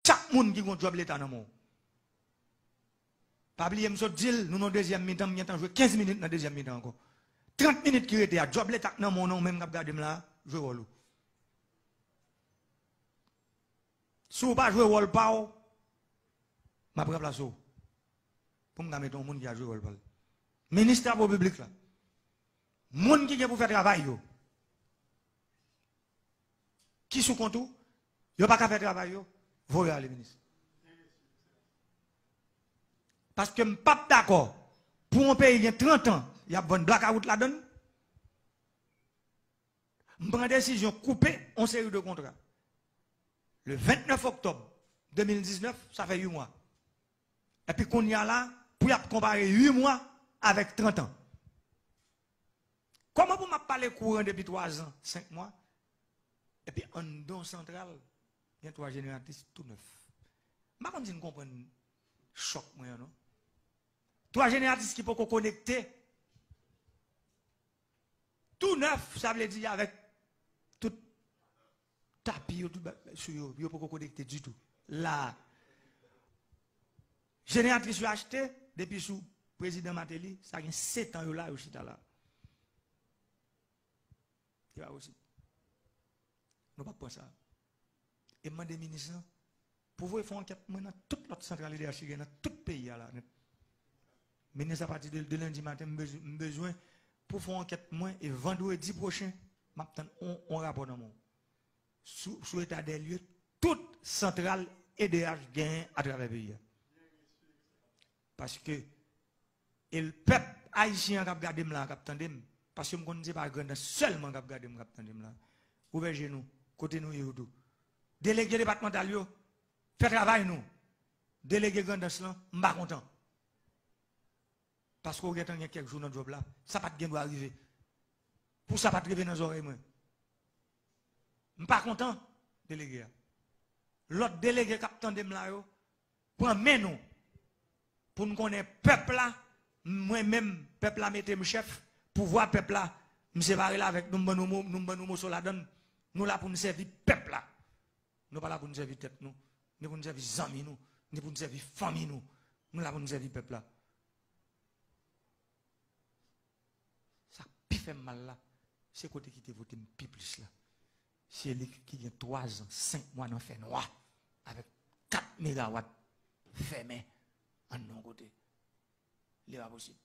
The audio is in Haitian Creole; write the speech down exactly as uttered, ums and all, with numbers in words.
chak moun ki gon djòb leta nan men w. Pa bliye m sot di l, nou nan dezyèm mitan, m gentan jwe kenz minit nan dezyèm mitan ankò. Trant minit ki rete a, djòb leta k nan men w nan, ou menm k ap gade m la, jwe wòl ou. Si w pa jwe wòl pa w, m ap ranplase w. Pou m ka mete yon moun ki a jwe wòl pa l. Minis travo piblik la. Moun ki gen pou fè travay yo. Ki sou kont ou, yo pa ka fè travay yo, voye ale minis. Paske m p ap dakò pou yon peyi gen trant an, y ap vann blakawout ladan l. M pran desizyon koupe yon seri de kontra. Le vennèf oktòb de mil diznèf, sa fè uit mwa. Epi kounye a la, pou y ap konpare uit mwa avèk trant an. Kòman pou m ap pale kouran depi twa zan, senk mwa, epi anndan santral, gen twa jeneratris tou nèf? M pa konn si n konprann chòk mwen an, non. Twa jeneratris ki poko konekte, tou nèf, sa vle di avèk tout tapi yo, tout ba- sou yo, yo poko konekte ditou. La, jeneratris yo achte depi sou prezidan Martelly, sa gen sèt an yo la, yo chita la. Se pa posib. Nou p ap pran sa. E m mande minis lan pou voye fè yon ankèt mwen nan tout lòt santral E D H ki gen nan tout peyi a la nèt. Minis, apati de, de lendi maten, m bezwen, m bezwen pou fè yon ankèt mwen e vandredi pwochen, m ap tann yon, yon rapò nan men w sou, sou eta dè lye tout santral E D H genyen atravè peyi a. Paske e l pèp ayisyen an k ap gade m la, k ap tande m, paske m konn se pa Grandans sèlman k ap gade m, k ap tande m la. Ouvè je nou, kote nou ye yo tou. Delege depatmantal yo, fè travay nou. Delege Grandans lan, m pa kontan. Paske w gentan gen kèk jou nan djòb la, sa pa t gen dwa rive. Pou sa pa t rive nan zòrèy mwen. M pa kontan, delege a. Lòt delege k ap tande m la yo, pran men nou. Pou n konnen pèp la, mwen menm, pèp la mete m chèf, pouvwa pèp la, m separe l avèk nou, m ban nou mo-, nou, m ban nou moso ladan l. Nou la pou n sèvi pèp la. Nou pa la pou n sèvi tèt nou, ni pou n sèvi zanmi nou, ni pou n sèvi fanmi nou. Nou la pou n sèvi pèp la. Sa k pi fè m mal la, se kote ki te vote m pi plis la. Se li ki gen twa zan, senk mwa nan fènwa, avèk kat megawat fèmen anndan yon kote. Li pa posib.